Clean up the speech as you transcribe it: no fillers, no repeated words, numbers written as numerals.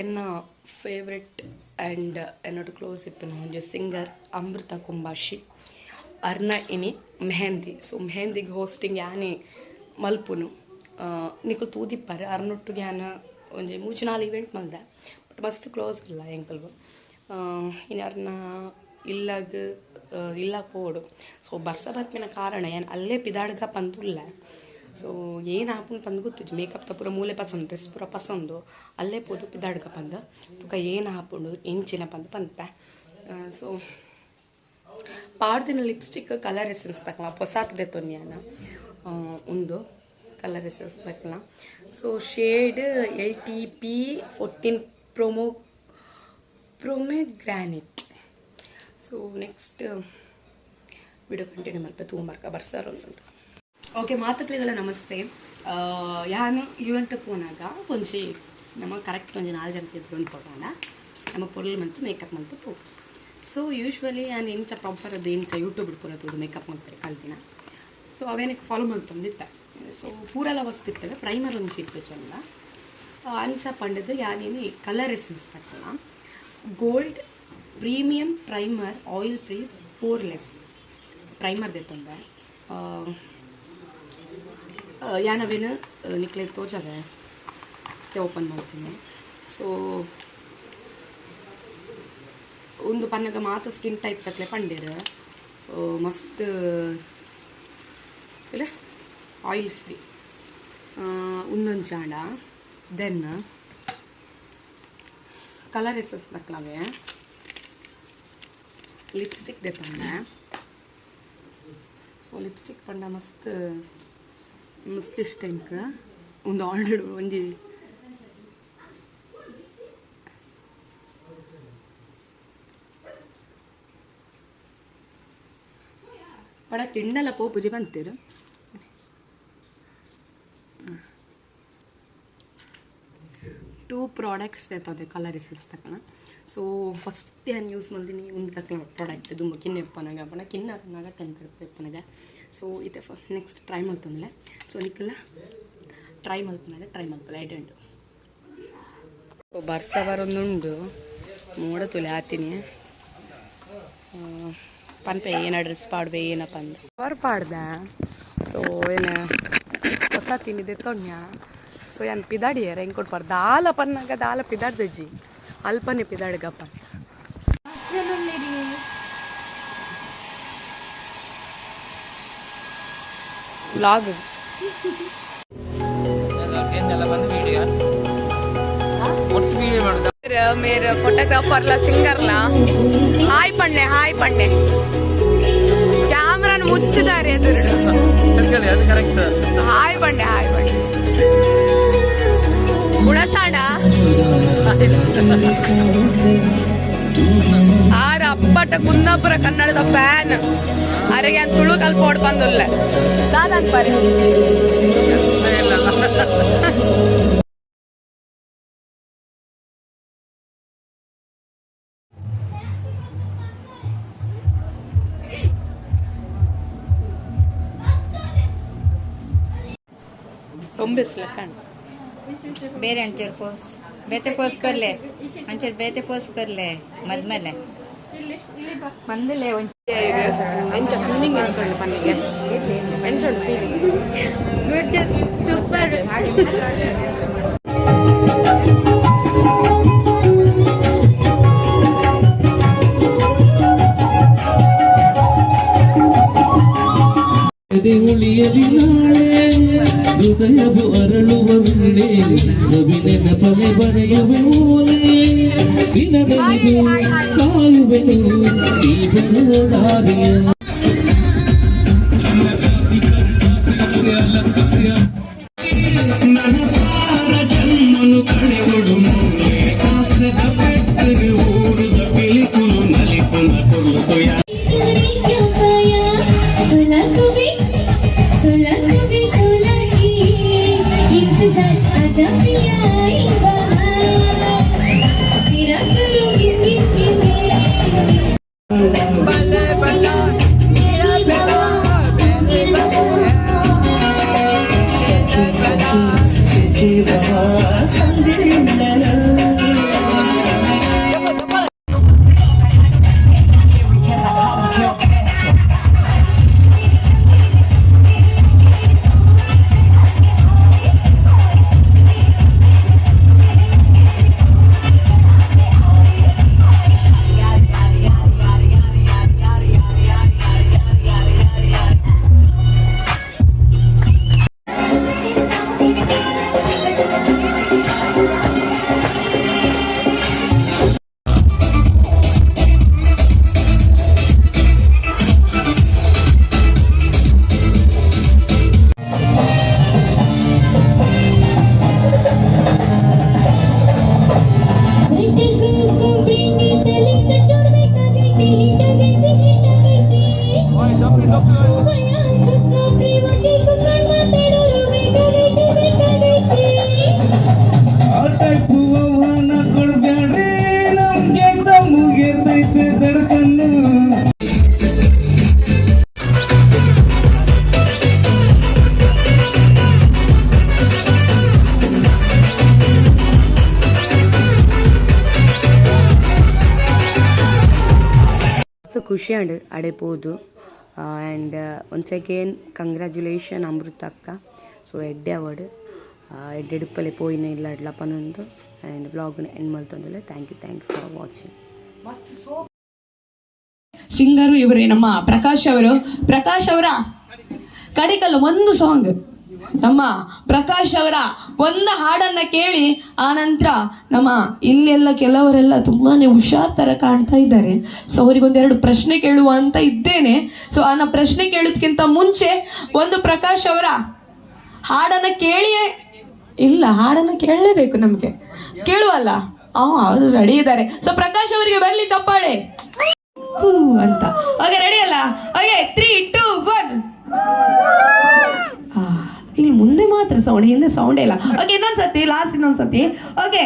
ಎನ್ನ favourite and ಎನ್ನೋಡು close ಇಪ್ಪುನ ಒಂಜಿ ಸಿಂಗರ್ ಅಮೃತ ಕುಂಬಾಶಿ ಅರ್ನ ಇನಿ ಮೆಹಂದಿ. ಸೊ ಮೆಹಂದಿಗೆ ಹೋಸ್ಟಿಂಗ್ ಯಾನೆ ಮಲ್ಪುನು. ನಿಕುಲು ತೂದಿಪ್ಪಾರೆ ಅರ್ನೊಟ್ಟುಗೆ ಯಾನ್ ಒಂಜಿ ಮೂಜಿ ನಾಲ್ ಇವೆಂಟ್ ಮಲ್ದೆ, ಬಟ್ ಮಸ್ತ್ ಕ್ಲೋಸ್ ಇಲ್ಲ ಎಂಕಲ್ಗು. ಇನಿ ಅರ್ನ ಇಲ್ಲಗ್ ಇಲ್ಲ ಪೋಡು. ಸೊ ಬರ್ಸ ಬರ್ಪಿನ ಕಾರಣ ಯಾನ್ ಅಲ್ಲೇ ಪಿದಾಡ್ಗ ಪಂದುಲ್ಲ. ಸೊ ಏನು ಆಪುಂಡು ಪಂದ್ ಗೊತ್ತಿಜ್ಜಿ. ಮೇಕಪ್ ತ ಪೂರ ಮೂಲೆ ಪಸಂದ್, ಡ್ರೆಸ್ ಪೂರ ಪಸಂದು, ಅಲ್ಲೇ ಪೋದು ಪಿದಾಡ್ಗ ಪಂದ್. ತುಕ ಏನು ಆಪುಂಡು ಎಂಚಿನ ಪಂದ್ ಪನ್ಪೆ. ಸೊ ಪಾಡ್ದಿನ ಲಿಪ್ಸ್ಟಿಕ್ ಕಲರ್ ಎಸೆನ್ಸ್ ತಕ್ಲ ಪೊಸಾತ್ ದೆತ್ತೊನ್ಯಾನ ಉಂದು ಕಲರ್ ಎಸೆನ್ಸ್ ತಕ್ಲ. So shade LTP 14 pomegranate. So next video continue ಮಲ್ಪ ತೂಂಬರ್ಕ ಬರ್ಸಾರ ಉಂಟು. ಓಕೆ ಮಾತುಕತೆಗಳ ನಮಸ್ತೆ. ಯಾನು ಇವೆಂಟ್ ಪೋನಾಗ ಒಂಜಿ ನಮ್ಮ ಕರೆಕ್ಟ್ ಒಂಜಿ ನಾಲ್ಕು ಜನ ಇದ್ರು ಪೋಗಾನ ನಮ್ಮ ಪೊರ್ಲು ಮಂತು ಮೇಕಪ್ ಮಂತು ಪೋ. ಸೊ ಯೂಶ್ವಲಿ ಯಾನು ಇಂಚ ಪ್ರಾಪರ್ ಅದು ಇಂಚ ಯೂಟ್ಯೂಬ್ ಪೂರ ತೂದು ಮೇಕಪ್ ಮಾಡ್ತಾರೆ ಕಲ್ತಿನ. ಸೊ ಅವೇನಕ್ಕೆ ಫಾಲೋ ಮಲ್ತೊಂದಿತ್ತೆ. ಸೊ ಪೂರೆಲ್ಲ ವಸ್ತು ಇತ್ತಲ್ಲ, ಪ್ರೈಮರ್ ಒಂಜಿ ಇತ್ತು ಚಂದ. ಅಂಚ ಪಂಡದು ಯಾನೇನಿ ಕಲರ್ ಎಸೆನ್ಸ್ ತಕ್ಕಲ್ಲ, gold premium primer oil free poreless primer ದೆತ್ತೊಂದೆ. ಯಾನವೇನು ನಿಕ್ಲೆ ತೋಜವೆ ಓಪನ್ ಮಾಡ್ತೀನಿ. ಸೊ ಒಂದು ಪನ್ನಗ ಮಾತ ಸ್ಕಿನ್ ಟೈಪ್ ತಕ್ಲೆ ಪಂಡೇರು ಮಸ್ತ್ ಆಯಿಲ್ ಫ್ರೀ ಉಂದೊಂಜಾಂಡ. Then colour essence ತಕ್ಲವೆ ಲಿಪ್ಸ್ಟಿಕ್ ದೆತ್ತೊಂಡೆ. ಸೊ ಲಿಪ್ಸ್ಟಿಕ್ ಪಂಡ ಮಸ್ತ್ ಮಸ್ತ್ ಇಷ್ಟ ಎಂಕ್. ಒಂದು ಆಲ್ರೆಡಿ ಒಂಜಿ ಪಡ ತಿಂಡಲ ಪೋಪುಜಿ ಪಂತೇರು. ಟೂ ಪ್ರಾಡಕ್ಟ್ಸ್ ದೆತ್ತೊಂದೆ ಕಲರ್ ಎಸೆನ್ಸ್ ತಕ್ಕಣ. ಸೊ ಫಸ್ಟ್ ಯಾನ್ ಯೂಸ್ ಮಲ್ದಿನಿ ಒಂದು ತಕ್ಕನ ಪ್ರಾಡಕ್ಟ್ ದುಂಬು ಕಿನ್ನೆ ಇಪ್ಪನಾಗ ಪಂಡ ಕಿನ್ನ ಅಪ್ಪನಾಗ 10th ಇಪ್ಪನಾಗ. ಸೊ ಇತ್ತೆ ನೆಕ್ಸ್ಟ್ ಟ್ರೈ ಮಲ್ತೊಂದಿಲ್ಲ. ಸೊ ನಿಕ್ಕೆಲ್ಲ ಟ್ರೈ ಮಲ್ಪನಾಗ ಟ್ರೈ ಮಲ್ಪಲ ಐಡೆಂಟು. ಬರ್ಸ ಬರೊಂದುಂಡು, ಮೋಡ ತುಲೆ ಆತೀನಿ. ಪನ್ಪೆ ಏನ ಡ್ರೆಸ್ ಪಾಡ್ವೆ ಏನಪ್ಪ ಅಂದ ಅವರ್ ಪಾಡ್ದೆ. ಸೊ ಏನ ಹೊಸ ತಿನ್ನಿದೆ ತೊಣ್ಯ. ಸೊ ಯಾನ್ ಪಿದಾಡಿಯರ್ ಹೆಂಗೆ ಕೊಡ್ಪಾರ ದಾಲ ಪನ್ನಾಗ ದಾಲ ಪಿದಾಡ್ದಜ್ಜಿ ಅಲ್ಪನೆ ಪಿದಾಡ್ಗಪ್ಪ. ವ್ಲಾಗ್ ಮೇರೆ ಫೋಟೋಗ್ರಾಫರ್ಲ ಸಿಂಗರ್ಲ ಹಾಯ್ ಪಣ್ಣೆ ಹಾಯ್ ಪಣ್ಣೆ ಕ್ಯಾಮ್ರಾನ ಮುಚ್ಚಿದ್ದಾರೆ ಎದುರು. ಹಾಯ್ ಪಣ್ಣೆ ಹಾಯ್ ಪಣ್ಣೆ ಗುಣಸಾಣ ಆರ ಅಪ್ಪಟ ಕುಂದಾಪುರ ಕನ್ನಡದ ಫ್ಯಾನ್ ಅರೆಗೆ ತುಳು ಕಲ್ಪೋಡ್ ಬಂದುಲ್ಲೆ ದಾದನ್ ಪರಿ. ತೊಂಬಿಸ್ಲ ಕಾಣ್ ಬೇರೆ ಅಂಚೂರು ಪೋಸ್ ಬೇತೆ ಪೋಸ್ ಕೊರ್ಲೆ ಅಂಚೂರು ಬೇತೆ ಪೋಸ್ ಕೊರ್ಲೆ ಮದ್ಮೇಲೆ ಬಂದಲೇ ಒಂಚೂರು ಎಂಚ ಫೀಲಿಂಗ್ ಎಂಚುಂಡು ಪನ್ನಿಗೆ ಎಂಚುಂಡು ಫೀಲಿಂಗ್? Good, super. ಎದೆ ಉಳಿಯಲಿ ನಾಳೆ, ಹೃದಯವು ಅರಳುವ ವೇಳೆ, ಕವಿ ನೆನಪಲೆ ಬರೆಯುವೆ ಓಲೆ. ದಿನವೆನೆದು ಕಾಯುವೆನು ನೀ ಬರುವ ದಾರಿಯ. ನನಸಾರ ಜನ್ಮನು ಕಳೆಗೊಡು ಮೂಲೆ ಆಸದ ಪೆಟ್ಟನು ಊರುದ ಪಿಲಿಕುಲು ನಲಿಪುನ ಕೊರ್ಲು. इंतजार आजा पिया आई बहार तेरा करूँ गिन गिन गिन. ಬಲ್ಲ ಬಲ್ಲ. ಖುಷಿ ಆಂಡ್ ಅಡೆ ಪೋದು. ಆ್ಯಂಡ್ ಒನ್ಸ್ ಅಗೇನ್ ಕಂಗ್ರ್ಯಾಚುಲೇಷನ್ ಅಮೃತ ಅಕ್ಕ. ಸೊ ಎಡ್ಡೆ ಅವಡ್, ಎಡ್ಡೆ ಡುಪ್ಪಲೆ ಪೋಯಿನ ಇಲ್ಲಡ್ಲ ಪನೊಂದು ಆ್ಯಂಡ್ ವ್ಲಾಗ್ನ and ಮಲ್ತೊಂದುಲ್ಲೆ. Thank you, thank you for watching. Singer ಇವರೇ, ನಮ್ಮ ಪ್ರಕಾಶ್ ಅವರು. ಪ್ರಕಾಶ್ ಅವರ ಕಡಿಕಲ್ ಒಂದು ಸಾಂಗ್, ನಮ್ಮ ಪ್ರಕಾಶ್ ಅವರ ಒಂದು ಹಾಡನ್ನ ಕೇಳಿ, ಆ ನಂತರ ನಮ್ಮ ಇಲ್ಲೆಲ್ಲ ಕೆಲವರೆಲ್ಲ ತುಂಬಾನೇ ಹುಷಾರ್ ತರ ಕಾಣ್ತಾ ಇದ್ದಾರೆ. ಸೊ ಅವರಿಗೊಂದೆರಡು ಪ್ರಶ್ನೆ ಕೇಳುವ ಅಂತ ಇದ್ದೇನೆ. ಸೊ ಆ ಪ್ರಶ್ನೆ ಕೇಳೋದಕ್ಕಿಂತ ಮುಂಚೆ ಒಂದು ಪ್ರಕಾಶ್ ಅವರ ಹಾಡನ್ನ ಕೇಳಿಯೇ ಇಲ್ಲ, ಹಾಡನ್ನ ಕೇಳಲೇಬೇಕು ನಮಗೆ. ಕೇಳುವಲ್ಲ? ಅವರು ರೆಡಿ ಇದ್ದಾರೆ. ಸೊ ಪ್ರಕಾಶ್ ಅವರಿಗೆ ಬರಲಿ ಚಪ್ಪಾಳೆ, ಹೂ ಅಂತ. ಓಕೆ, ರೆಡಿ ಅಲ್ಲ? ಓಕೆ, 3, 2, 1. ಇಲ್ಲಿ ಮುಂದೆ ಮಾತ್ರ ಸೌಂಡ್, ಹಿಂದೆ ಸೌಂಡ್ ಇಲ್ಲ. ಓಕೆ, ಇನ್ನೊಂದ್ಸತಿ, ಲಾಸ್ಟ್ ಇನ್ನೊಂದ್ಸತಿ. ಓಕೆ.